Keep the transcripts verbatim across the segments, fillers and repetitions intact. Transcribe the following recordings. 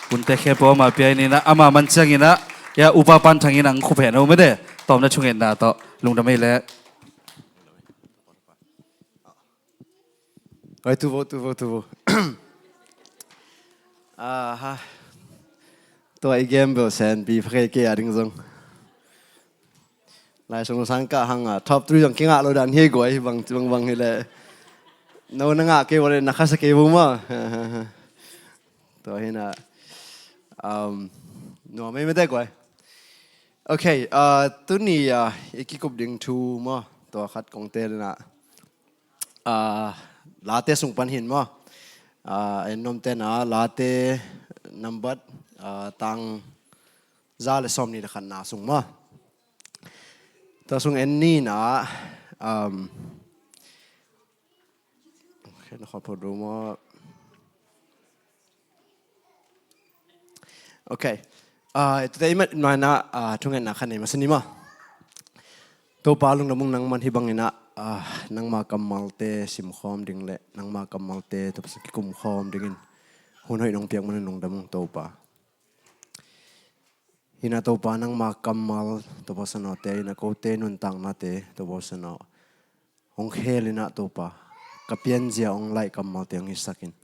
Hunte khempeuh ama pia in ah, ama man ciangin ah, ya, Upa Pan Thang in ang khup hen o mede. Tawmna thungetna tawh lungdam ei leh. Oi, tuvo, tuvo, tuvo. Aha. Tua i game bel sen pi pha kei kei a ding zong. Lai sung sang ka hang a top three zong kingah lo dan hi guai bang bang bang hi le. No na ngah kei vole na khasa kei vo ma. Tua hi na. Um, no mai mete guai. Okay, uh, tuni uh, i kikup ding thu maw, tua khat kong tel na. Uh, Late sung pan hin maw. Uh, en nom te na Late nambat uh, tang za le sawm ni le khat na sung maw. Tua sung en ni na um, okay, na khawpho do maw. Okay. Uh, tute i mat in mai na uh, thungetna khat nei masa ni maw. Topa lungdam ung nangman hi bangin ah, ah, nangma kammalte simkhawm ding le nangma kammalte tawh kikumkhawm dingin hun hoih nong piak man lungdam ung Topa. Hi na Topa nangma kammal tawh pawsanaw te hi na kote nuntaknate tawh pawsanaw hong khel in ah Topa ka pianzia hong laih kammalte hong hisakin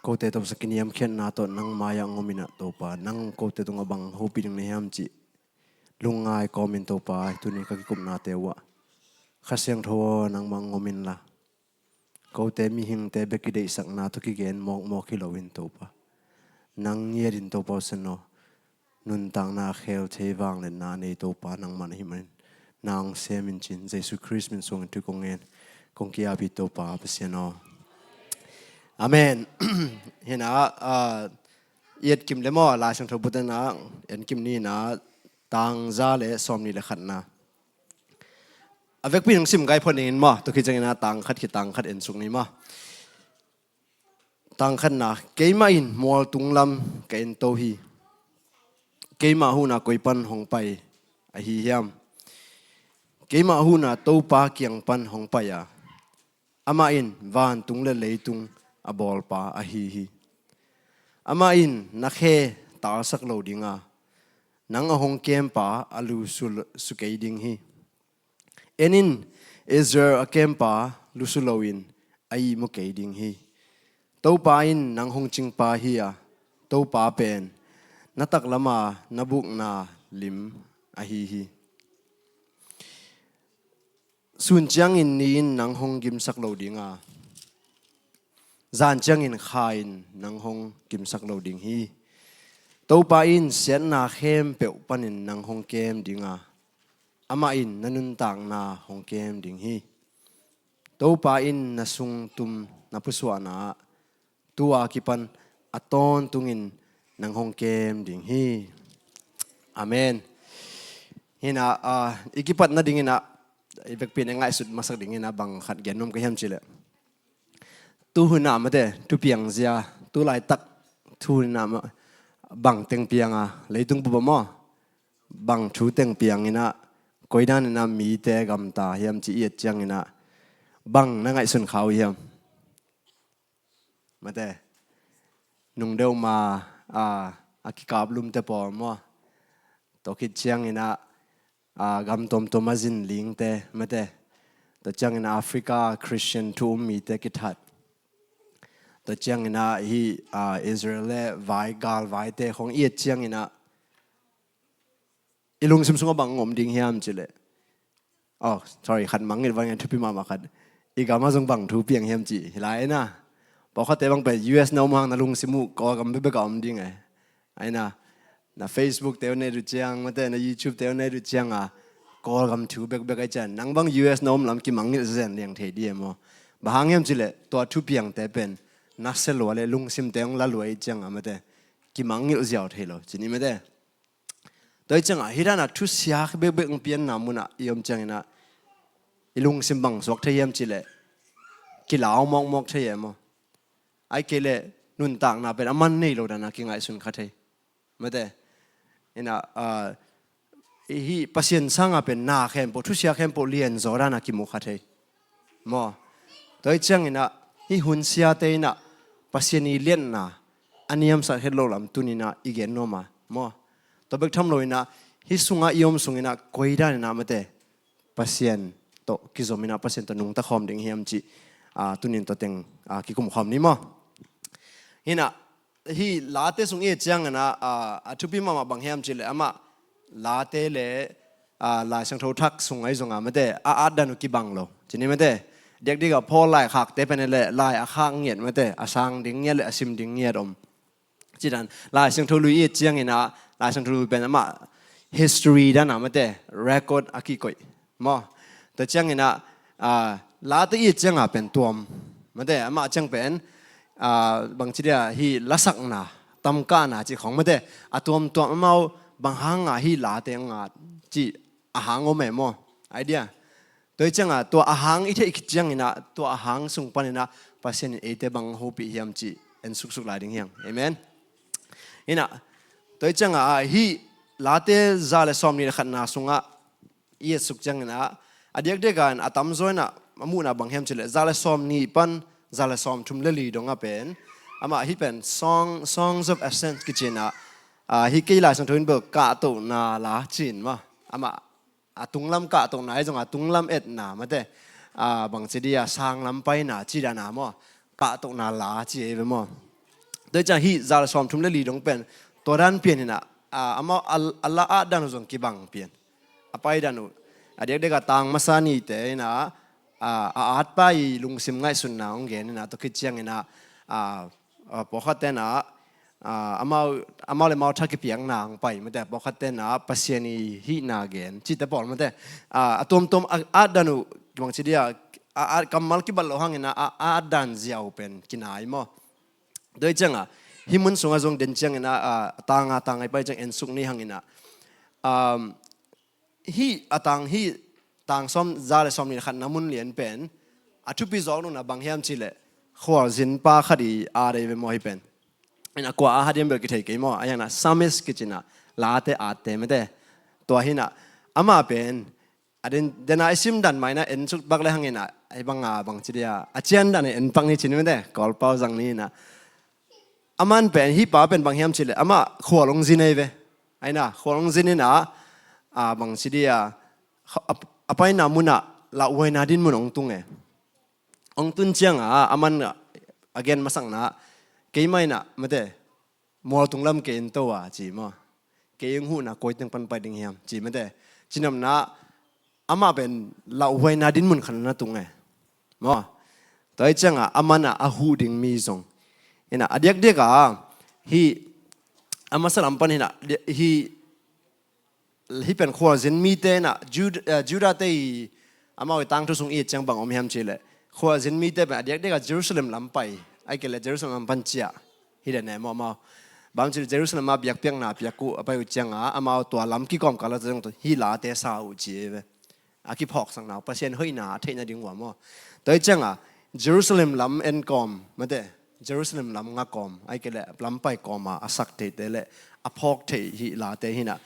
kote tawh sa kiniamkhiatna tawh nang mai-ah hong om in ah Topa nang kote tungah bang hopih ding na hiam cih lungngai kawmin Topa tuni ka kikupnate uh ah Kha Siangtho aw nangmah hong om inla kote mihingte bek i deihsakna tawh kigen mawkmawk hi loin Topa nang ngiat in Topa uh sanaw nuntakna a khel thei vangliatna a nei Topa nangmah na hih manin na hong sem in cin Jesu Khrist min suangin thu kong ngen kong ki-ap hi Topa Pasian aw. Amen. Hi na ah, i etkim le maw Lai Siangtho bute na etkim ni na tang za le sawm ni le khatna. A vekpi nang sim gai phot ning in maw tua khit ciangin a tang khat khit tang khat en suk ni maw. Tang khatna, keimah in mual tunglam ka ento hi. Keimah huhna koi pan hong pai ahi hiam? Keimah huhna Topa kiang pan hong pai a, amah in vantung le leitung a bawlpa ahi hi. Amah in na khe talsak lo ding a, nang a hong kempa a lusu kei ding hi. En in, Israel a kempa lusu loin a ihmu kei ding hi. Topa in nang hong cingpa hi a, Topa pen na taklama na bukna lim ahi hi. Sun ciangin ni in nang hong gimsak lo ding a, zan ciangin kha in nang hong gimsak lo ding hi. Topa in siatna khempeuh panin nang hong kem ding a, amah in na nuntakna hong kem ding hi. Topa in na sungtum na pusuahna ah tua kipan a tawntungin nang hong kem ding hi. Amen. Hi na ah, i kipat nadingin ah i vekpi in i ngaihsut masak dingin ah bang khat gen nuam ka hiam cih leh, tu hun ah mate thupiang zia, tu laitak tu hun ah bang teng piang a, leitung bup ah maw, bang thu teng piang in ah, koi dan in ah mite gamta hiam ci i et ciangin ah bang na ngaihsun kha uh hiam? Mate, nung deuh ma a, a kikap lumte pawl maw, tua khit ciangin ah a, gam tuamtuam a zin lingte mate, tua ciangin ah Africa Christian thu um mite kithat, tua ciangin ah hih a, Israel le vai galvaite khong i et ciangin ah i lungsim sungah bang om ding hiam cih leh, oh sorry, khat mangngilh va ngen, thupi mahmah khat, i gamah zong bang thu piang hiam cih hi lai na. Pawlkhatte bang pen U S na om hang na lungsim uh Kawlgam bekbek ah om ding e. Ai na, na Facebook te uh na et uh ciang mate, na YouTube te uh na et uh ciang a, Kawlgam thu bekbek ai cian nang bang U S na om lam kimangngilh zen liang thei di e maw. Bang hang hiam cih leh tua thupiangte pen na sia lua le lungsimte hong la lua i ciang a mate, kimangngilh ziau thei lo ci ni mate. Tua i ciang a, hi dan a thusia bekbek hong pianna mun ah i om ciangin ah i lungsim bang suak thei hiam cih leh, kilau mawkmawk thei e maw. Ai kei leh nuntakna pen a man nei lo dan a kingaihsun kha thei. Mate, in ah, ah, hih Pasian sang a pen na khempeuh, thusia khempeuh lianzaw dan a kimu kha thei. Maw. Tua i ciangin ah hih hun siate in ah Pasian i liatna a niamsak het lo lam tuninah i gen nuam a maw? Tua bek tham loinah hih sungah i om sunginah koi daninah mate Pasian tawh kizominah Pasian tawh nungta khawm ding hiam cih, ah, tunin tua teng, ah, kikum khawm ni maw? Hinah hih Late sung i et cianginah, ah, a thupi mahmah bang hiam cihleh amah Late le, ah, Lai Siangtho thak sung ahi zongah mate a atdan uh kibang lo. Cini mate diakdiakah Paul laikhakte pen le lai a khak ngiat mate a sang ding ngiat le a sim ding ngiat om. Cidan Lai Siangtho Lui i et cianginah Lai Siangtho Lui pen amah history dana mate record a kikoih maw? Tua cianginah, ah, Late i et cianga pen tuam mate amah ciang pen, ah, bangci dia hih lasakna tamkahna cih khawng mate a tuamtuam amau bang hanga hih Late a ngat cih a hang om e maw? Idea. Tua hi cianga tua a hang i theih khit cianginah tua a hang sung paninah Pasian in eite bang hopih hiam cih en suksuk lai ding hiang. Amen. Hinah tua hi cianga, ah, hih Late za le sawm nih le khatna sungah i et suk cianginah a diakdiakin a tamzaw inah a muhna bang hiam cihleh za le sawm nih pan za le sawm thum le li dongah pen amah hih pen song, Songs of Ascent kicinah, ah, hih kei Lai Siangtho in bel kahtohna la cin maw? Amah a tunglam kahtohna ahi zongah a tunglam etna mate, ah, bangci dia sanglam paina cidana maw? Kahtohna la ci ei ve maw? Tua hi ciang hih za le sawm thum le li dong pen tua dan pian hinah, ah, amau a, a la atdan uh zong kibang pian a paidan uh a diakdiakah tang masa nite inah, ah, a atpa i lungsim ngaihsutna hong gen inah tua khit cianginah, ah, ah, pawlkhat tenah, ah, amau, amau le amau tha kipiakna hong pai mate pawlkhat tenah Pasian i hihna gen cihte pawl mate, ah, a tuamtuam a atdan uh bangci dia, ah, ah, kammal kibat lo hanginah a, a atdan ziau pen kinai maw? Tua hi cianga hih mun sungah zong den cianginah, ah, tanga tanga i pai ciang en suk ni hanginah, um, hih a tang hih tang sawm za le sawm nih le khatna mun lian pen a thupi zawk nungna bang hiam cihleh khualzin pa khat i at ei ve maw hih pen? Inah kua a hat hiam bel kithei kei maw? A hianah Psalmist kicinah Late atte mate. Tua hinah amah pen a den, dena i sim dan mah inah en suk bak le hanginah a hi banga bangci dia a cian dan i en pak ni cin mate Kawlpau zang ni inah. Aman pen hih pa pen bang hiam cihleh amah khual hong zin ei ve. Aina khual hong zin inah, ah, bangci dia, a, a paina munah lauhuaina din mun hong tung e. Hong tun cianga aman a gen masakna, keimah inah mate mual tunglam ka en to a ci maw? Kei hong huhna koi teng pan pai ding hiam ci mate. Cinopna amah pen lauhuaina din mun khat na tung e maw? Tua hi cianga aman a, a huh ding mi zong inah a diakdiaka hih a masa lam pan hinah hih, hih pen khualzin mite inah Jud-, eh, Judah te i amau i tangthu sung i et ciang bang om hiam cihleh khualzin mite pen a diakdiaka Jerusalem lam pai, ahih kei leh Jerusalem lam pan ciah hi le ne maw amau? Bang cihleh Jerusalem a biakpiakna piak uh a pai uh cianga amau tua lam kikawm kal a zong tua hih Late sa uh ci ei ve. A kiphawksakna uh Pasian hoihna a theih nading uh a maw? Tua hi cianga Jerusalem lam en kawm mate, Jerusalem lam nga kawm, ahih kei leh lam pai kawma a sak theite le a phawk theih hih Late hinah.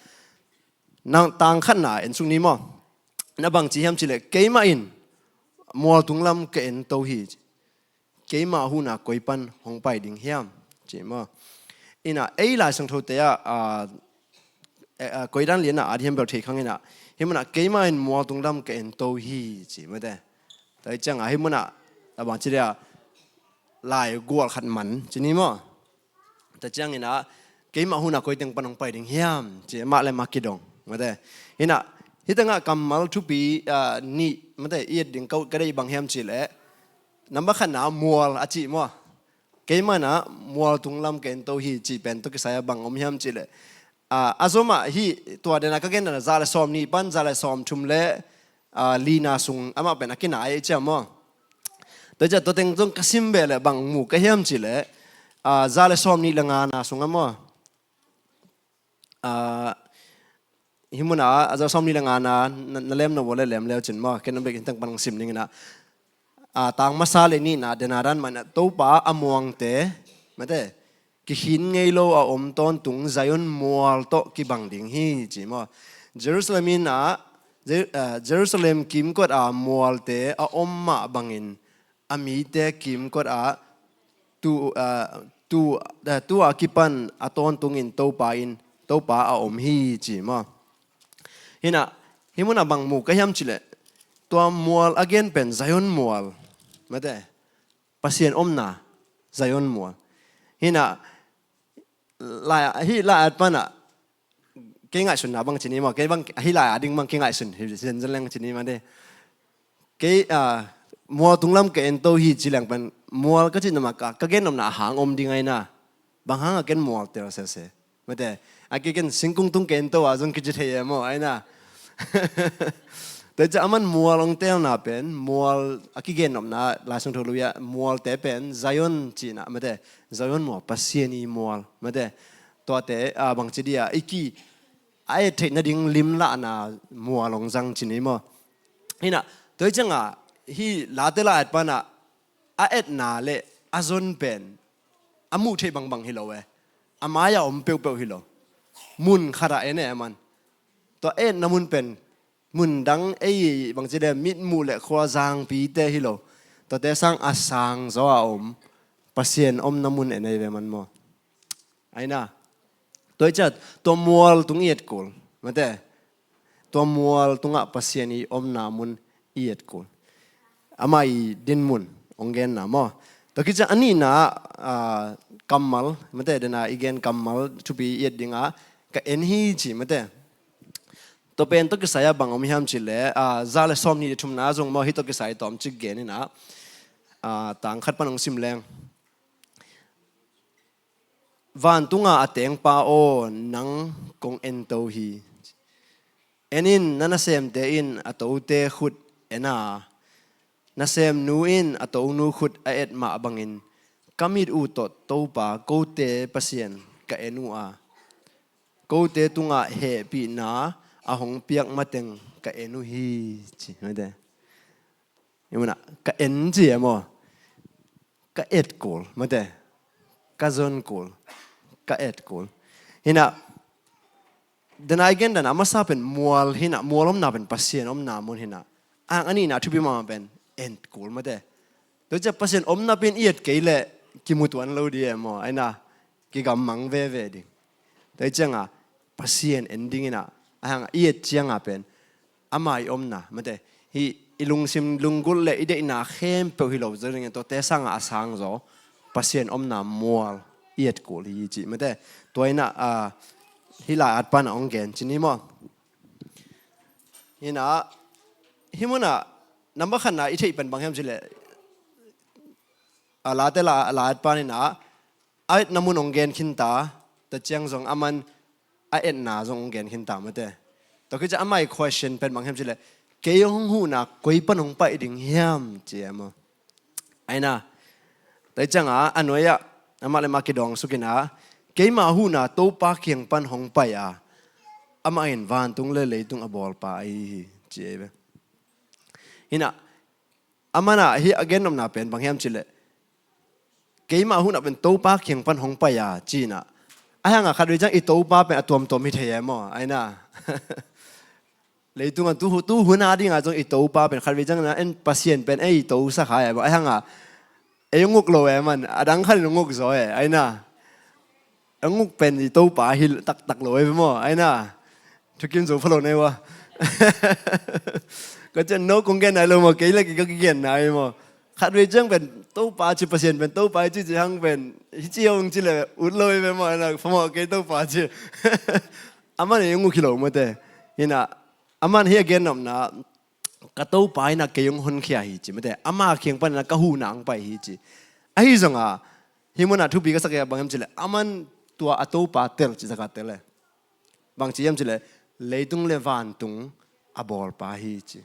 Nang tang khatna en suk ni maw? Na bang ci hiam cihleh keimah in mual tunglam ka en to hi. Keimah huhna koi pan hong pai ding hiam ci maw? Inah ei Lai Siangthote ah, ah, eh, ah, koi dan lianah at hiam bel thei khang inah hih munah keimah in mual tunglam ka en to hi ci mate. Tua hi cianga hih munah a bang ci dia lai gual khat man ci ni maw? Tua cianginah keimah huhna koi teng pan hong pai ding hiam ci mah le mah kidong mate. Hinah hih tengah kammal thupi, ah, nih mate i et ding ka, ka deih bang hiam cihleh number khatna mual a cih maw? Keimah inah mual tunglam ka en to hi cih pen tua kisai a bang om hiam cihleh, ah, a zomah hih tua dena ka gen dana za le sawm nih pan za le sawm thum le, ah, lina sung amah pen a kinai ei ciah maw? Tua ciah tua teng zong ka sim beh leh bang mu ka hiam cihleh, ah, za le sawm nih le ngana sungah maw? Ah, hih munah a za sawm nih le ngana na, na lem no le lem leu cin maw? Ken a bek in teng pan hong sim ning inah, ah, tang masa le nihna dena dan mah inah Topa a muangte mate kikhin ngei lo a om tawntung Zion mual tawh kibang ding hi ci maw? Jerusalem inah, Jer-, ah, Jerusalem kimkot a mualte a om mah bangin a mite kimkot ah tu, ah, tu, ah, tu a kipan a tawntungin Topa in, Topa a om hi ci maw. Hinah, hih munah bang mu ka hiam cileh, tua mual a gen pen Zion mual, mate, Pasian omna Zion mual. Hinah, lai, hih lai-at panah kei ngaihsunna bang ci ni maw, kei bang hih lai-at ding bang kei ngaihsun hi zenzen leng ci ni maw de. Kei, ah, mual tunglam ka ento hi ci leng pen mual ka cih nama ka, ka gen nopna a hang om ding aina. Bang hang a ken mual tel sese, mate, a kei ken singkung tung ka ento a zong kici thei e maw aina. Tua ciah aman mual ong telna pen mual a kigen nopna Lai Siangtho lui-ah mualte pen Zion cihna, mate, Zion mual, Pasian i mual, mate. Tuate, ah, bangci dia i ki a et theih nading limlahna mual ong zang ci ni maw. Hinah, tua hi ciangah hih late lai-at panah a etna le a zon pen a muh theih bangbang hi lo e. A mai-ah om peuhpeuh hi lo. Mun khatah en e aman. Tua a etna mun pen mun dang ei bangci le mitmuh le khuazangpite hi lo. Tuate sang a sang zaw a om Pasian omna mun en ei ve man maw. Aina. Tua hi ciah tua mual tung i et kul, mate. Tua mual tungah Pasian i omna mun i et kul. Amah i dinmun ong genna maw. Tua hi ciah a nihna, ah, kammal, mate, dena i gen kammal thupi i et dingah ka en hi ci, mate. Tua pen tua kisai-ah bang om hiam cileh, ah, za le sawmnih le thumna zong maw, hih tua kisai tawmcik gen inah, ah, tang khat pan ong sim leng. Vantunga a tengpa aw, nang kong ento hi. En in, na nasemte in a tote khut en a, nasemnu in a tonu khut a et mah bangin ka mit uh tawh Topa kote Pasian ka en uh a, kote tungah hehpihna a hong piak mateng ka en uh hi ci, mate. Hih munah ka en ci e maw. Ka et kul, mate. Ka zon kul. Ka et kul. Hinah, dena i gen dana a masa pen mual hinah, mual omna pen Pasian omna mun hinah. A hang a nihna thupi mahmah pen en kul, mate. Tua ciah Pasian omna pen i et kei leh kimutuan lo di e maw, aina, kigammang veve ding. Tua hi ciangah Pasian en ding inah, a hang i et ciangah pen ama i omna, mate, hih i lungsim lunggulh le i deihna khempeuh hi lo zaw ding in, tuate sangah a sang zaw Pasian omna mual i et kul hi ci, mate. Tua inah, ah, hih lai-at panah ong gen ci ni maw. Hinah, hih munah number khatna i theih pen bang hiam cileh, a late la, a lai-at pan inah a etna mun ong gen khinta, tua ciang zong aman a etna zong ong gen khinta, mate. Tua hi ciah amah i question pen bang hiam cileh, kei hong huhna koi pan hong pai ding hiam ci e maw. Aina, tua hi ciangah a nuai-ah amah le mah kidawng suk inah, keima huhna Topa kiang pan hong pai a, amah in vantung le leitung a bawlpa ahi hi ci e ve. Hinah, amanah hih a gennopna pen bang hiam cileh, keima huhna pen Topa kiang pan hong pai a cinah, a hangah khatvei ciang i Topa pen a tuamtuam hi thei e maw, aina. Leitungah tu, tu hun a dingah zong i Topa pen khatvei ciang na en Pasian pen ei i To sa kha e maw, a hangah ei ong uk lo e man, a dang khat in ong uk zaw e, aina. Ong uk pen i Topa hi taktak lo e maw, aina. Thukim zo pha lo nei ua. Ka cian no kong gen nai lo maw, kei le kei ka kigen nai maw. Khatvei ciang pen Topa ci, Pasian pen Topa ci, ci hang pen hi ci hong ci le ut lo e maw, aina, pha maw kei Topa ci. Aman ei ong uk hi lo mate. Hinah, aman hi a gennopna, ka Topa inah kei hong honkhia hi ci, mate. Ama kiang pan inah ka huhna hong pai hi ci. Ahi zongah hih munah thupi ka sak e bang hiam cileh, aman tua a Topa tel ci zaka tel e. Bang ci hiam cileh, leitung le vantung a bawlpa hi ci.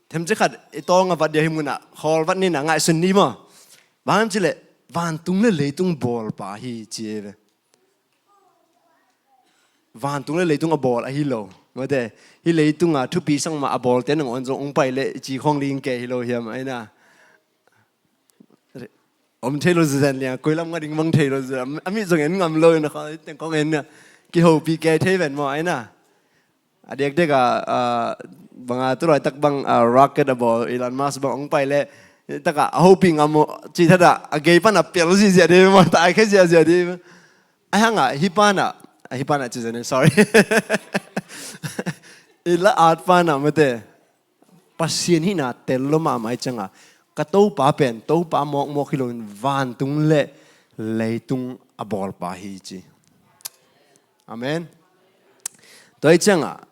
Themci khat i tawng a vat dia hih munah khawl vat nina ngaihsun ni maw. Bang hiam cileh, vantung le leitung bawlpa hi ci e ve. Vantung le leitung a bawl ahi lo, mate. Hih leitunga thupi sang mah a bawlte nangawn zong ong pai leh i ci khawng ding kei hi lo hiam, aina. Om thei lo zen liang, koi lam nga ding mang thei lo zen. A mit zong en ngam lo in a kha teng khawng en a, kihopih kei thei ven maw, aina. A diakdiak a, ah, banga tu laitak bang, ah, rocket a bawl Elon Musk bang ong pai leh Taka a hopih ngam uh cih thadah a gei pana pel ziahziah dih maw, taikhia ziahziah dih. Ahi hangah hih pana, hih pana ci zen, sorry. I la-at pana mate, Pasian hihna tel lo mahmah ahih ciangah, ka Topa pen Topa mawkmawk hi loin vantung le leitung a bawlpa hi ci. Amen. Tua ahih ciangah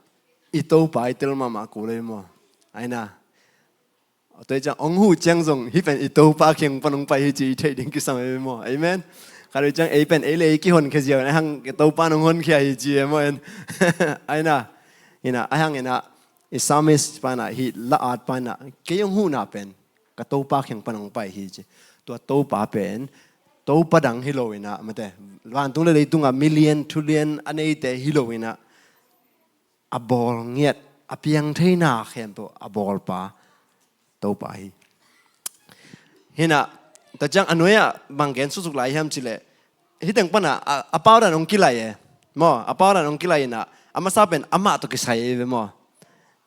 i Topa i tel mahmah kul ei maw? Aina. Tua ahih ciang hong huh ciang zong hih pen i Topa kiang pan hong pai hi ci i theih ding kisam ei maw? Amen. Khat ahih ciang ei pen ei le ei kihonkhia ziau in, ahi hang i Topa in hong honkhia hi ci ei maw en? Aina. Ina, ahi hang ina, i psalmist pana, hih la-at pana, kei hong huhna pen ka Topa kiang pan hong pai hi ci. Tua Topa pen Topa dang hi lo ina mate, vantung le leitunga million trillion a neite hi lo ina, a bawl ngiat, a piang theina khempeuh a bawlpa Topa hi. Hina, tua ciang a nuai-ah bang gen suksuk lai hiam cileh, hih teng pana a, a pau dan hong kilai e. Maw, a pau dan hong kilai ina, a masa pen amah tawh kisai ei ve maw.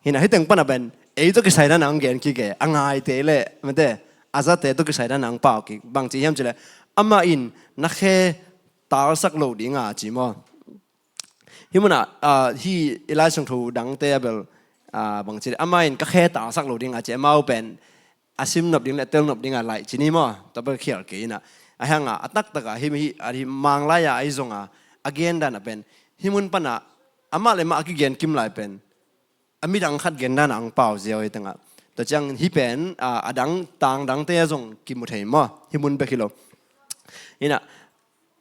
Hina, hih teng pana pen ei tawh kisai dan hong gen kik e, a ngaite le mate, a zate tawh kisai dan hong pau kik. Bang ci hiam cileh, amah in na khe talsak lo dinga ci maw. Hih munah, ah, hih i Lai Siangtho dangte a bel, ah, bang ci, amah in ka khe talsak lo ding a ci, amau pen a sim nop ding le a tel nop ding a laih ci ni maw, tua bel khial kei ina. Ahi hanga, a taktak a, hih, hih, a hih Manglai a ahi zonga, a gen dan a pen, hih mun pana, amah le mah a kigen kim lai pen, a midang khat gen dan a hong pau ziau hi tengah. Tua ciang hih pen, ah, a dang, tang dangte a zong kimu thei maw, hih mun bek hi lo. Ina,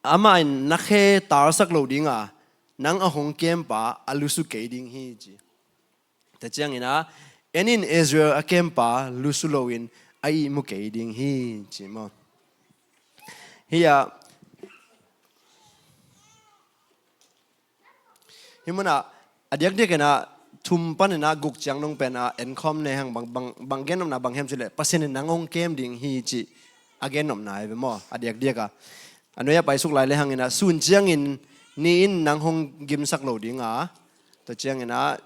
amah in na khe talsak lo dinga, nang a hong kempa a lusu kei ding hi ci. Tua ciang ina, en in Israel a kempa lusu loin a ihmu kei ding hi ci maw. Hih a, hih munah, a diakdiak ina, thum pan ina guk ciang dong pen a enkhawm ne hang bang, bang, bang gen nopna bang hiam cileh, Pasian in nang hong kem ding hi ci a gen nopna hi ve maw, a diakdiak a. A nuai-ah paisuk lai le hang ina, sun ciangin ni in nang hong gimsak lo dinga, tua ciang ina,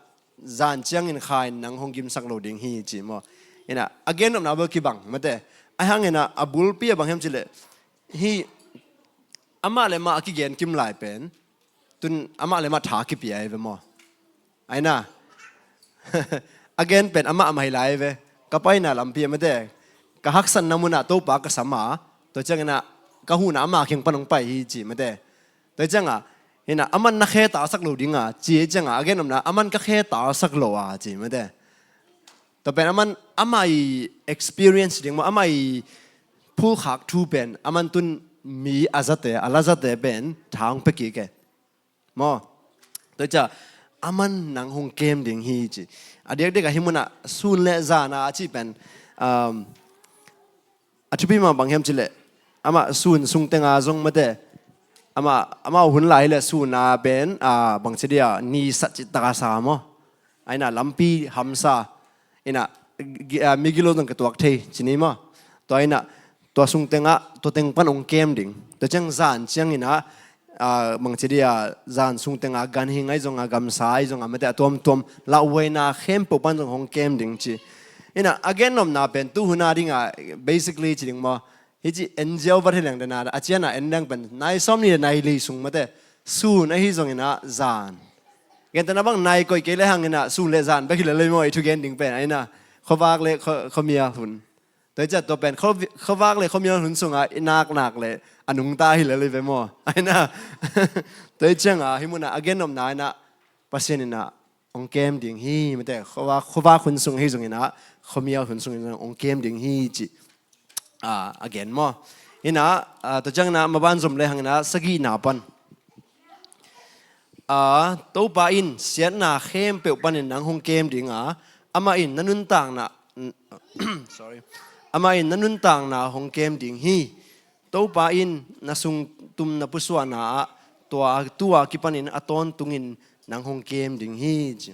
zan ciangin kha in nang hong gimsak lo ding hi ci maw. Ina, a gen nopna bel kibang mate. Ahi hang ina, a bulpi a bang hiam cileh, hih amah le mah a kigen kim lai pen, tun amah le mah tha kipia hi ve maw. Aina. A gen pen amah mah hi lai ve. Ka paina lampi a mate, ka haksatna munah Topa ka sam a, tua ciang ina, ka huhna amah kiang pan hong pai hi ci mate. Tua cianga, hina, aman na khe talsak lo dinga ci cianga, a gen nopna, aman ka khe talsak lo a ci mate. Tua pen aman, amah i experience ding maw, amah i phulkhak thu pen, aman tun mi a zate, a la zate pen tha hong pia kik e. Maw. Tua ciang, aman nang hong kem ding hi ci. A diakdiak a hih munah, sun le zana a cih pen, um, a thupi mah bang hiam cileh, amah sun sung tenga zong mate, amah, amah hun lai hileh suna pen, ah, bang ci dia, ni sat cih taka sa maw. Aina lampi hamsa, ina, gi-, ah, migilo zong kituak thei ci ni maw. Tua ina, tua sung tengah, tua teng pan hong kem ding. Tua ciang zan ciang ina, ah, bang ci dia, zan sung tenga ganhing ahi zonga, gamsa ahi zonga, mate a tuamtuam, lauhuaina khempeuh pan zong hong kem ding ci. Ina, a gen nopna pen, tu huna dinga, basically ci ding maw. Hih ci en ziau vat hi leng dena, a ciana en dang pen, nai sawm ni le nai li sung mate, sun ahi zong ina zan. Gentehna bang nai koih kei le hang ina, sun le zan bek hi le lei maw, i thugen ding pen, aina, khuavak le khua-, khuamial hun. Tua hi ciang tua pen, khua-, khuavak le khuamial hun sunga, i naknak le, a nungta hi le lei ve maw. Aina, tua hi cianga, hih muna, a gen nopna ina, Pasian ina, hong kem ding hi, mate, khuavak, khuavak hun sung ahi zong ina, khuamial hun sung ina, hong kem ding hi, ci. Ah, a gen maw. Ina, ah, tua ciang ina, maban zom le hang ina, sagihna pan. Ah, Topa in, siatna khempeuh panin nang hong kem dinga, amah in na nuntakna, sorry, amah in na nuntakna hong kem ding hi. Topa in, na sung tum na pusuahna ah, tua, tua kipanin a tawntungin nang hong kem ding hi, ci.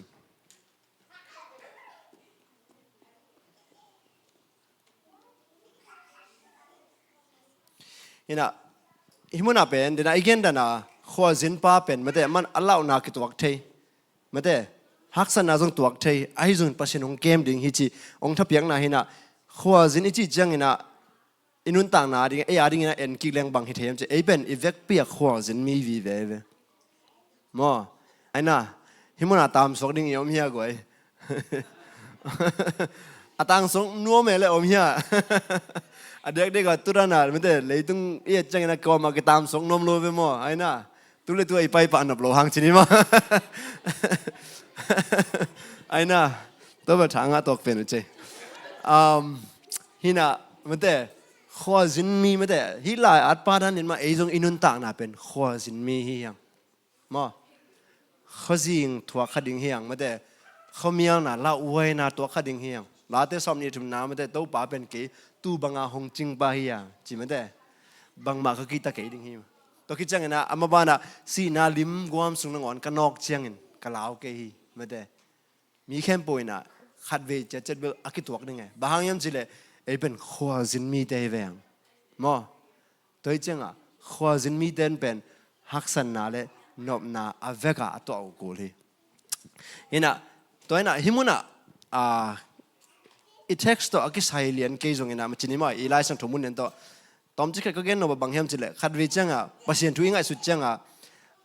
Ina, hih muna pen, dena i gen dana, khualzinpa pen, mate, man a lauhna kituak thei. Mate, haksatna zong tuak thei, ahi zong Pasian hong kem ding hi ci, hong thapiakna hi ina, Khualzin i cih ciangin ah i nuntakna a ding, ei a dingin ah en kik leng bang hi thei hiam cih, ei pen i vekpi ah khualzin mi vive ve. Maw? Aina, hih munah tamsuak ding i om hia guai? A tamsuak nuam e le om hia? A diakdiak a turan a mite leitung i et ciangin a kawm a kitamsuak nuam lo ve maw? Aina, tu le tu a i paipah nop lo hang ci ni maw? Aina, tua bel thangah tuak pen uh cei. Um, hinah mite, khualzin mi mite, hih lai atpa dan in mah ei zong i nuntakna pen khualzin mi hi hiang. Maw? Khuazing thuak kha ding hiang mate. Khuamialna lauhuaina tuak kha ding hiang. Late sawmnih thumna mate, Topa pen kei tu banga hong cingpa hi a ci mate. Bangmah ka kihta kei ding hi. Tua khit ciangin ah, amah banah sihna lim guam sung nangawn ka nawk ciangin ka lau kei hi mate. Mi khempeuh in ah khatvei ciatciat bel a kituak ding e. Bang hang hiam cileh ei pen khualzin mite hi veng. Maw? Tua hi ciangah khualzin mite in pen haksatna le nopna a vekah a tuah uh kul hi. Hinah, tua hinah hih munah, ah, i text tawh a kisai lian kei zongin ah, macin hi maw, i Lai Siangtho mun lian tawh tawmcik khat ka gen nop a bang hiam cileh, khatvei ciangah Pasian thu i ngaihsut ciangah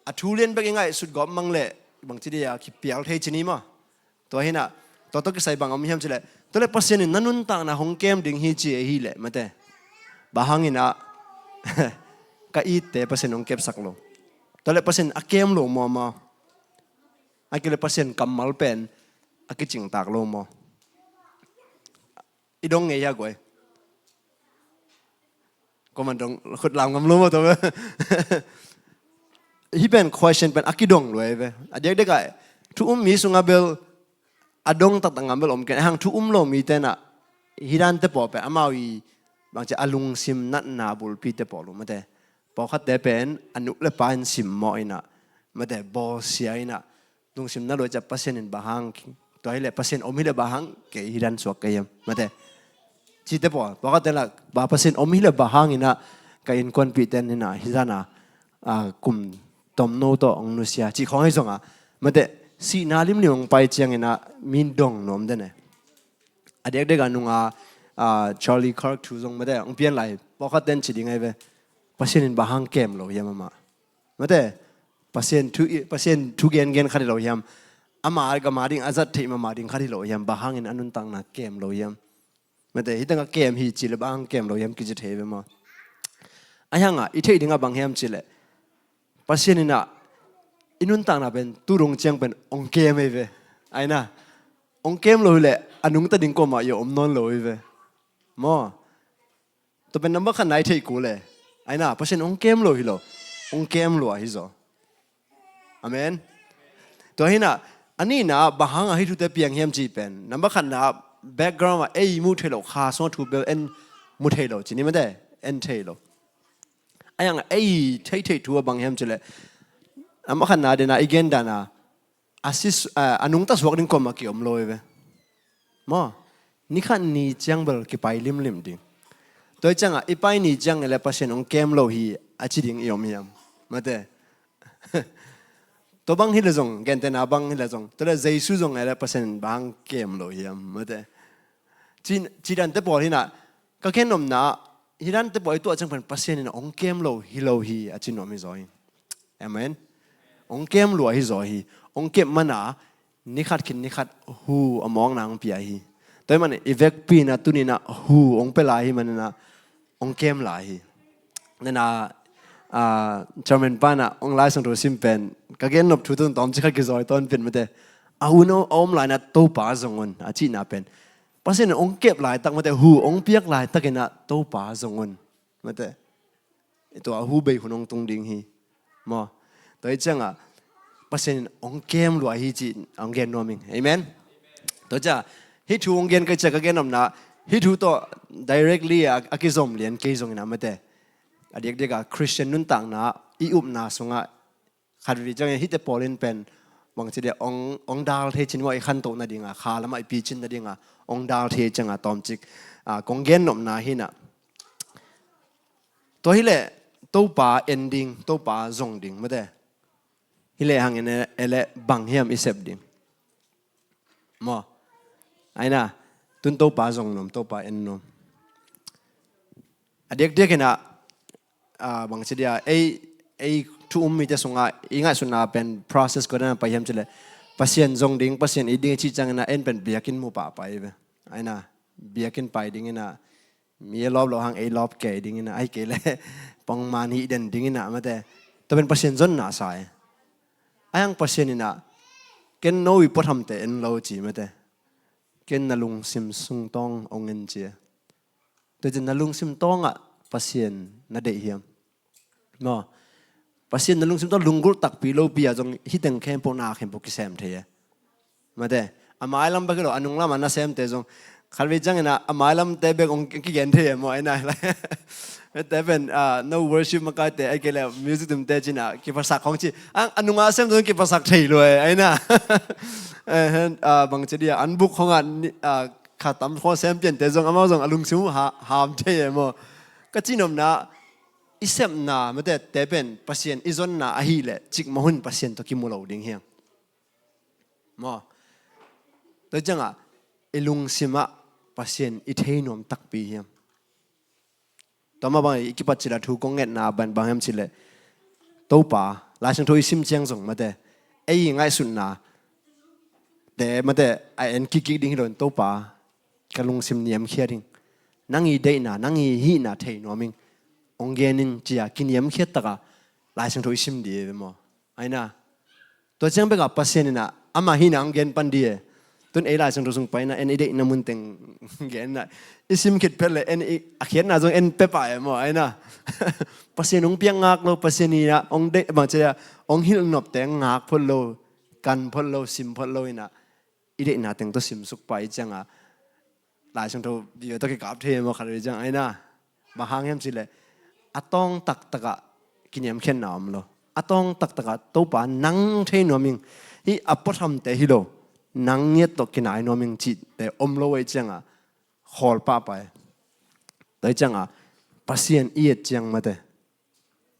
a thu lian bek i ngaihsut gawp mang leh bangci dia kipial thei ci ni maw? Tua hinah, tua tawh kisai bang om hiam cileh, tua le Pasian in na nuntakna hong kem ding hi ci ahi leh mate. Bang hangin ah ka itte Pasian hong kepsak lo? Tua le Pasian a kem lo maw maw? A kile Pasian kammal pen a kicingtak lo maw? I dong ngei hia guai? Kuaman dong khut lam ngam lo maw tua ve? Hih pen question pen a kidong luai ve. A diakdiak ah thu um mi sungah bel a dong taktak ngam bel om ken. Hang thu um lo mi tenah hih dante pawl pen amau i bangci a lungsim natna bulpite pawl uh mate. Pawlkhatte pen a nu le pa in simmawh inah mate, bawlsia inah lungsim na luai ciah Pasian in bang hang, tua hileh Pasian om hileh bang hang kei hih dan suak ka hiam mate. Cite pawl, pawlkhatte lah ba Pasian om hileh bang hang inah ka innkuanpihte in inah hih zanah, ah, kum tomno tawh hong nusia cih khawng ahi zongah mate, sihna limlim hong pai ciangin ah min dong nuam den e. A diakdiak a nunga, ah, Charlie Kirk thu zong mate hong pian lai, pawlkhatte in ci ding ahi ve. Pasian in bang hang kem lo hiam amah? Mate, Pasian thu, Pasian thu gengen khat hi lo hiam? Ama gama ding a zat theih mahmah ding khat hi lo hiam? Bang hangin a nuntakna kem lo hiam? Mate, hih tengah kem hi cileh bang hang kem lo hiam kici thei ve maw? Ahi hangah i theih dingah bang hiam cileh, Pasian inah i nuntakna pen tu dong ciang pen hong kem hi ve. Aina, hong kem lo hileh a nungta ding kuamah i om nawn lo hi ve. Maw? Tua pen number khatna i theih kul e. Aina, Pasian hong kem lo hi lo, hong kem lua hi zaw. Amen. Tua hinah, a nihna bang hangah hih thute piang hiam cih pen, number khatna background ah ei muh theih lo, kha sungah thu bel en mu thei lo ci ni mate, en thei lo. Ahi hangah ei theihtheih thu a bang hiam cileh, number khatna dena i gen dana a si, a, a nungta suak ding kuamah kiom lo hi ve. Maw? Ni khat ni ciang bel kipai limlim ding. Tua hi ciangah i pai ni ciang hileh Pasian hong kem lo hi a ci ding i om hiam? Mate. Tua bang hileh zong, gentehna bang hileh zong, tua le Jesu zong hileh Pasian bang kem lo hiam? Mate. Ci, ci dante pawl hinah, ka gen nopna, hih dante pawl i tuah ciang pen Pasian in hong kem lo hi lo hi a ci nuam hi zaw hi. Amen. Hong kem lua hi zaw hi. Hong kep mana, ni khat khin ni khat hu a mawkna hong pia hi. Tua hi mana i vekpi na tunina hu hong pia lai hi mana hong kem lai hi. Nana, ah, chairman pana hong Lai Siangtho sim pen ka gen nop thu tun tawmcik khat kizawi tawn pen mate. A hun a om laina Topa zong un a cihna pen Pasian in hong kep laitak mate, hu hong piak laitakin ah Topa zong un mate. Tua hu bei hun hong tung ding hi. Maw? Tua hi ciangah Pasian in hong kem lua hi cih hong gen nuam ing. Amen. Tua ciah hih thu hong gen ka ciah ka gen omna hih thu tawh directly a, a kizom lian kei zongin ah mate. A diakdiak a Christian nuntakna i upna sungah khat vei ciangin hihte pawl in pen bangci dia ong, ong dal thei cin maw, i khantoh nadinga kha lamah i picin nadinga ong dal thei cianga tawmcik, ah, kong gen nopna hinah. Tua hileh Topa en ding, Topa zong ding mate. Hileh hangin e, eleh bang hiam i sep ding. Maw? Aina, Tun Topa zong nuam, Topa en nuam. A diakdiak in ah, ah, bangci dia, ei, ei thu um mite sungah i ngaihsutna pen process kua dan a pai hiam cih leh, Pasian zong ding, Pasian it ding i cih ciangin ah en pen biakinn mu pahpah hi ve. Ahi na, biakinn pai ding in ah, mi a lawp loh hang ei lawp kei ding in ah, ahih kei leh pongman hih den ding in ah, mate. Tua pen Pasian zonna sa hi. Ahi hang Pasian in ah, ken no i puathamte en lo ci, mate. Ken na lungsim sung tawng hong en ci. Tua ciang na lungsim tawngah Pasian na deih hiam? Maw, Pasian na lungsim tawng lunggulh takpi lopi ah zong hih teng khempeuh, na khempeuh kisem thei e. Mate, a mailam bek hi lo, a nunglam a nasemte zong khatvei ciangin ah a mailamte bek hong kigen thei e maw, ahi na. Mate pen, ah, no worship makaite, ahih kei leh music tumte ci-in ah kiphasak khong ci. A, a nungah a semte zong kiphasak thei lo e, ahi na. Eh, hen, ah, bangci dia, an buk khong ah ni, ah, kha tam khong sem piante zong, amau zong a lungsim uh ha, ham thei e maw. Ka cihnopna, i sepna, mate, te pen Pasian i zonna ahih leh cikmah hun Pasian tawh kimu lo ding hiam? Maw. Tua ciangah i lungsim ah Pasian i thei nuam takpi hiam? Tua mah bang i kipat cil a thu kong ngetna pen bang hiam cih leh, Topa, Lai Siangtho i sim ciang zong, mate, ei i ngaihsutna te, mate, a en kikkik ding hi lo in, Topa, ka lungsim niamkhiat ing. Nang i deihna, nang i hihna thei nuam ing. Hong gen in ci-a kiniamkhiat takah Lai Siangtho i sim ding hi ve maw. Ahi na. Tua ciang bekah Pasian in ah ama hihna hong gen pan ding e. Tun ei Lai Siangtho sung pai in ah en i deihna mun teng gen in ah, i sim khit phet leh en i, a khiatna zong en pia pah e maw, ahi na. Pasian hong piak ngak lo, Pasian in ah hong deih, bangci dia, hong hilh nopte ngak phot lo, kan phot lo, sim phot lo in ah, i deihna teng tawh simsuk pah i ciangah Lai Siangtho video tawh kikap thei e maw, khatvei ciang, ahi na. Bang hang hiam cih leh, a tawng taktakah kiniamkhiatna om lo. A tawng taktakah Topa nang thei nuam ing, hih a puathamte hi lo, nang ngiat tawh kinai nuam ing cihte om lo ahih ciangah khawl pahpah e. Tua ahih ciangah Pasian i et ciang, mate,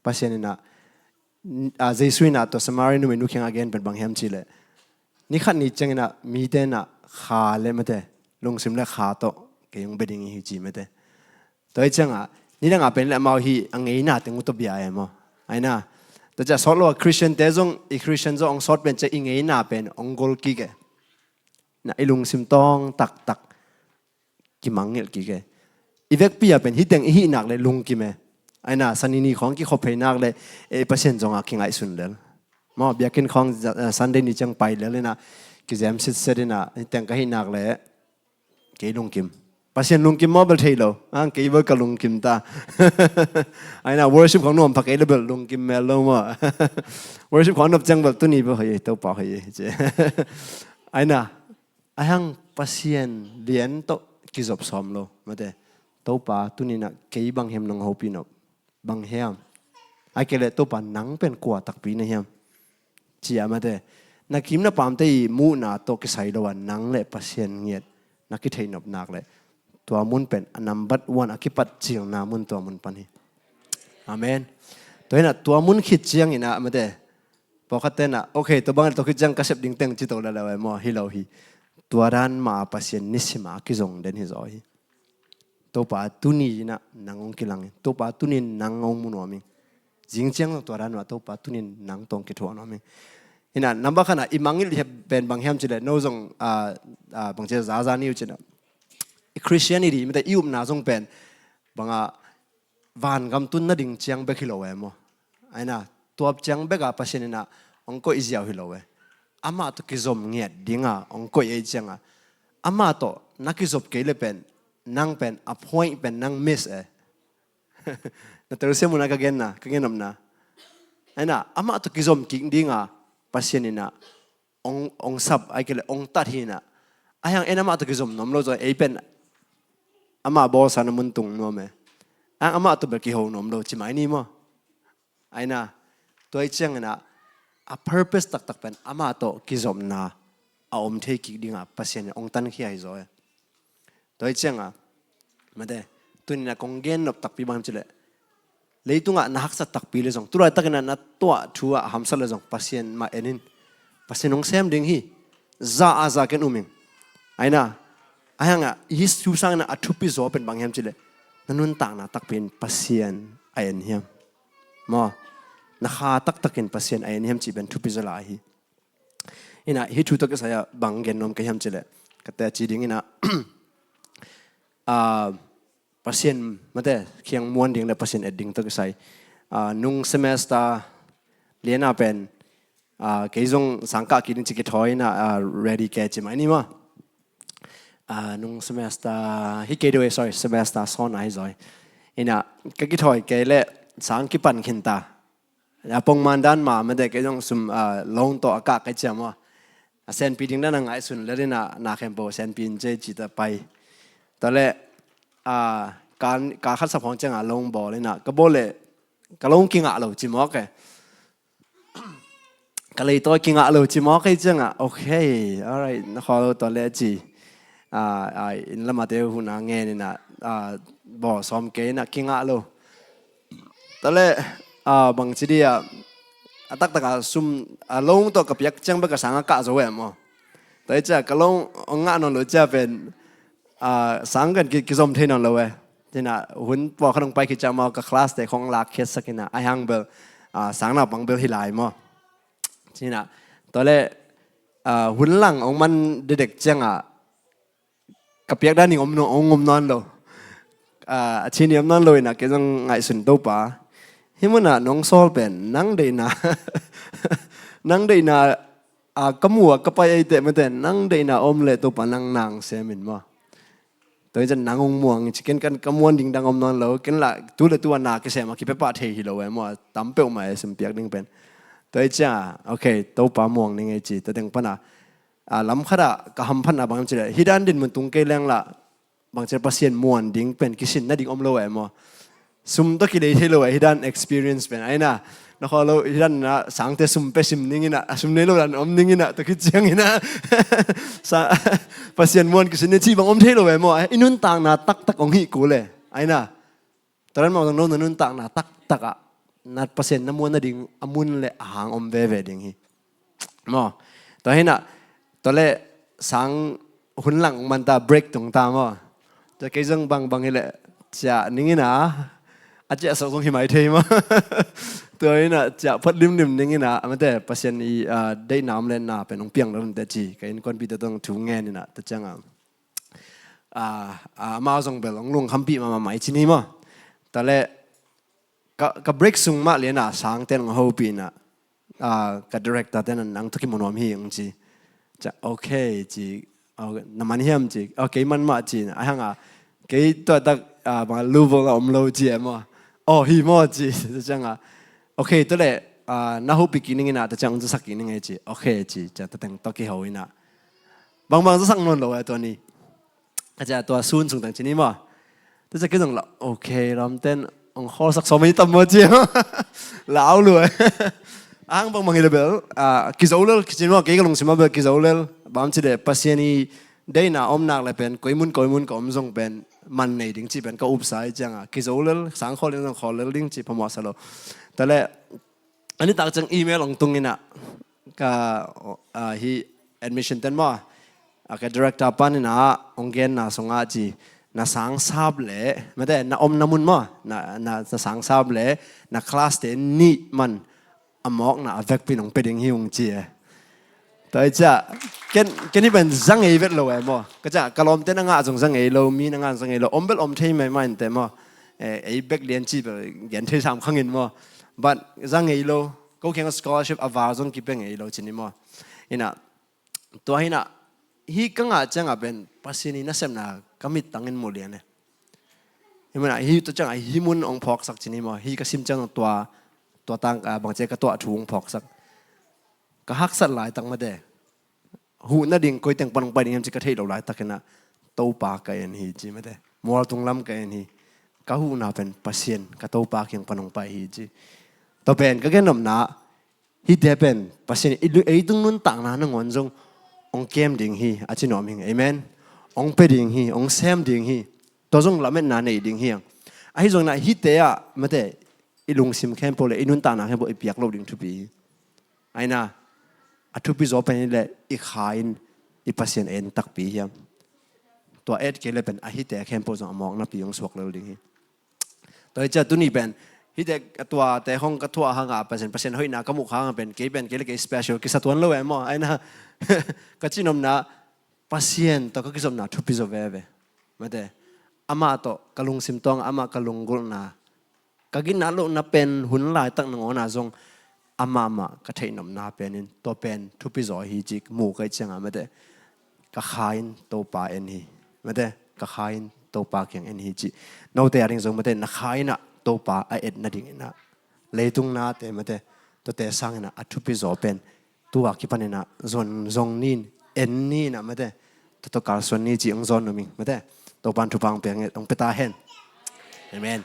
Pasian in ah, ah, Jesu in ah tua Samari numeinu kiangah a gen pen bang hiam cih leh, ni khat ni ciangin ah mite in ah kha le, mate, lungsim le kha tawh kei hong bia ding hi ci, mate. Tua ahih ciangah nidangah pen leh amau hih a ngeina teng uh tawh bia e maw. Ahi na. Tua ciang sawt lo a Christian te zong, i Christian zong hong sawt pen ciang i ngeina pen hong gol kik e. Na, i lungsim tawng taktak kimangngilh kik e. I vekpi ah pen hih teng i hih nak leh lungkim e. Ahi na, Sunday ni khawng kikhop phei nak leh, eh, Pasian zongah kingaihsun lel. Maw, biakinn khawng, eh, Sunday ni ciang pai lel in ah, kizem sitset in ah, hih teng ka hih nak leh kei lungkim. Pasian lungkim maw bel thei lo. Ang kei bel ka lungkim ta. Ahi na, worship khawng nuam pha kei leh bel lungkim mel lo maw. Worship khawng nop ciang bel tuni bel hoih e, Topa hoih e ci. Ahi na, ahi hang Pasian lian tawh kizop sawm lo, mate. Topa, tuni in ah kei bang hiam nong hopih nop? Bang hiam? Ahih kei leh Topa, nang pen kua takpi na hiam? Ci-a, mate, na kim na pamte i muhna tawh kisai lo a nang le Pasian ngiat na kitheihnop nak leh, tua mun pen a number one a kipat cilna mun tua mun pan hi. Amen. Tua hi in ah tua mun khit ciangin ah, mate, pawlkhatte in ah, okay, tua bang tua khit ciang ka sep ding teng ci to lel e maw, hi lo hi. Tua dan mah a Pasian nisim a kizong den hi zaw hi. Topa, tuni in ah nang hong kilang in, Topa, tuni in nang hong mu nuam ing. Zing ciang zong tua dan mah, Topa, tuni in nang tawh kithuah nuam ing. Hi in ah, number khat ah i mangngilh pen bang hiam cih leh, no zong, ah, ah, bang ci a zaza ni uh cih in ah, i Christianity, mate, i upna zong pen bang a, vangam tun nading ciang bek hi lo e maw. Ahi na, tuap ciang bek a Pasian in ah hong koih ziau hi lo e. Amah tawh kizom ngiat ding a hong koih ahih ciang a, amah tawh na kizop kei leh pen, nang pen a point pen nang miss e. Na telsiam un ah ka genna, ka gennopna. Ahi na, amah tawh kizom kik ding a Pasian in ah hong, hong sap, ahih kei leh hong tat hi in ah. Ahi hang en amah tawh kizom nuam lo zaw, ei pen amah bawlsa na mun tung nuam e. Ahi hang amah tawh bel kiho nuam lo, ci mai ni maw. Ahi na, tua ahih ciangin ah, a purpose taktak pen amah tawh kizopna a om thei kik ding a Pasian in hong tankhia hi zaw e. Tua ahih ciang a, mate, tuni in ah kong gennop takpi bang hiam cih leh, leitungah na haksat takpi leh zong, tu laitakin ah na tuah thu ah hamsat leh zong, Pasian mah en in. Pasian hong sem ding hi. Za a za ken um ing. Ahi na, Ahi hangah hih thu sangin a thupi zaw pen bang hiam cih leh, na nuntakna takpi in Pasian a en hiam? Maw, na kha taktakin Pasian a en hiam cih pen thupi zaw lai hi. Inah hih thu tawh kisai ah bang gen nuam ka hiam cih leh, ka teci ding inah, ah, Pasian, mate, kiang muan ding le Pasian et ding tawh kisai, ah, nung semester lian ah pen, ah, kei zong sang kah kik ding ci kithawi inah, ah, ready ke ci mai ni maw. Ah, nung semester hi kei deuh e, sorry, semester sawn ahi zaw hi. Inah ka kithawi kei leh sang kipan khin ta. A pongman dan mah, mate, kei zong sum, ah, loan tawh a kah kei ciam aw. A senpi ding dan a ngaihsun lel inah, na khempeuh senpi in ci, ci ta pai. Tua leh, ah, ka, ka khat sap khawng ciangah loan bawl inah, ka bawl leh ka loan kingah lo ci mawk e. Ka leitawi kingah lo ci mawk e ciangah, okay, alright, na khawl lo tua leh ci. Ah, ah, inn lamate huhna ngen inah, ah, bawl sawm kei inah kingah lo. Tua leh, ah, bangci dih ah, a taktak ah sum, ah, loan tawh ka piak ciang bek ka sang a kah zo e maw. Tua hi ciah ka loan hong ngah nawn lo ciah pen, ah, sang kan ki, kizom thei nawn lo e. Ci inah hun pawlkhat hong pai khit ciah maw, ka class te khawng lakkhiatsak inah, ahi hang bel, ah, sang naupang bel hi lai maw. Ci inah, tua leh, ah, hun lang hong man dedek ciangah, ka piak dan ding om nawn, om nawn lo. Ah, a cin ding om nawn lo inah kei zong ngaihsun, Topa, hih munah nong sawl pen nang deihna, nang deihna, ah, ka mu a ka pai ei teh, mate, nang deihna om leh Topa nang nang sem in maw. Tua hi ciah nang hong muang ci, ken kan ka muan ding dang om nawn lo, ken lah tu le tu a na kisem a kipia pah thei hi lo e maw, tam peuhmah e sum piak ding pen. Tua hi ciah, okay, Topa muang ning ei ci, tua teng pan a, ah, lam khat ah ka hamphatna bang hiam cih leh, hih dan dinmun tung kei leng lah, bang hiam cih leh Pasian muan ding pen kisin nading om lo e maw. Sum tawh kilei thei lo e, hih dan experience pen. Ahi inah, na khawl lo, hih dan inah sangte sum pia sim ning inah, a sum nei lo dan om ning inah, tua khit ciang inah, sa, Pasian muan kisin ni cih bang om thei lo e maw. I nuntakna taktak hong hih kul e. Ahi inah, tua dan mah zong no na nuntakna taktak ah na Pasian na muan nading a mun le a hang om veve ding hi. Maw, tua hi inah, tua leh sang hun lang hong man ta, break tung ta maw. Tua kei zong bangbang hi leh ciah ning inah, a ciah sok zong hi mai thei maw. Tua hi inah ciah phot limlim ning inah, a, mate, Pasian i, ah, deihna om leh na pen hong piang lo inteh ci, ka innkuanpihte tawh thu ngen inah, tua ciangah, ah, ah, amau zong bel hong lungkhampih mahmah mai ci ni maw. Tua leh ka, ka break sung mah lianah sangte in hong hopih inah, ah, ka director te in nang tawh kimu nuam hi hong ci. Ciah, okay ci, ah, na man hiam ci, ah, kei man mah ci inah, ahi hang a, kei tua tak, ah, bang Louisville ah om lo ci e maw. Oh, hi maw ci, tua ciangah, okay, tua leh, ah, na hopih kik ning inah, tua ciang hong zasak kik ning ei ci, okay ci, ciah tua teng tawh kiho inah. Bangbang zasak nawn lo e tua ni. Ka ciah tua sun sung teng ci ni maw. Tua ciah kei zong lah, okay, lamten hong khawlsak sawm ni tam maw ci. Lau lua. Ahang bangbang hi leh bel, ah, kizo lel, kici ni maw, kei ka lungsim ah bel kizo lel. Bang hiam cih leh Pasian i deihna om nak leh pen, koi mun, koi mun ka om zong pen, man nei ding cih pen ka upsa hi ciangah, kizo lel, sang khawl ding zong khawl lel ding cih phamawh sa lo. Tua leh, a nitak ciang email hong tung inah, ka, ah, hih admission ten maw, ah, ka director pan inah hong genna sungah ci, na sang sap leh, mate, na omna mun maw, na, na, na sang sap leh, na class te nih man a mawkna a vekpi in hong pia ding hi hong ci e. Tua hi ciah, ken, ken hih pen za ngei vet lo e maw. Ka ciah, ka lawmte in a ngah zong za ngei lo, mi in a ngah zong za ngei lo, om bel om thei mai mah inteh maw. Eh, ei bek lian ci bel gen thei sam khang in maw. But za ngei lo, ko kiang scholarship a val zong kipia ngei lo ci ni maw. Inah, tua hi inah, hih ka ngah ciangah pen Pasian i nasepna ka mittang in mu lian e. Hih munah, hih tua ciangah hih mun hong phawksak ci ni maw. Hih ka sim ciang tua, tua tang, ah, bang ci ka tuah thu hong phawksak. Ka haksat laitak mate, huh nading koi teng pan hong pai ding hiam ci ka theih loh laitak inah, Topa ka en hi ci mate, mualtung lam ka en hi. Ka huhna pen Pasian, ka Topa kiang pan hong pai hi ci. Tua pen ka gennopna, hihte pen Pasian i lu-, ei tung nuntakna nangawn zong hong kem ding hi, a ci nuam hi ing. Amen. Hong pia ding hi, hong sem ding hi. Tua zong lametna nei ding hi hang. Ahi zongin ah hihte ah mate, i lungsim khempeuh le i nuntakna khempeuh i piak loh ding thupi hi. Ahi inah, a thupi zaw pen hi leh i kha in i Pasian en takpi hiam. tua et kei le pen a hite khempeuh zong a mawknapi hong suak lel ding hi. Tua hi ciah tuni pen hite a tuate hong ka thuah hanga Pasian, Pasian hoihna ka muh hanga pen kei pen kei le kei special kisa tuan lo e maw, aina ka cihnopna Pasian tawh ka kizopna thupi zaw veve. Mate, amah tawh ka lungsim tawng, amah ka lunggulhna, ka ginat lohna pen hun laitak nangawna zong amah mah ka theihnopna penin tua pen thupi zaw hi ci mu ka hih cianga mate, ka kha in Topa en hi. Mate, ka kha in Topa kiang en hi ci. Note a ding zong mate, na kha inah Topa a et nadinginah leitung nate mate, tuate sanginah a thupi zaw pen tua kipaninah zon zong nin, en ninah mate, tua tawh kalsuan ni ci hong zawn nuam ing mate. Topan thupha hong pia ta hen. Amen.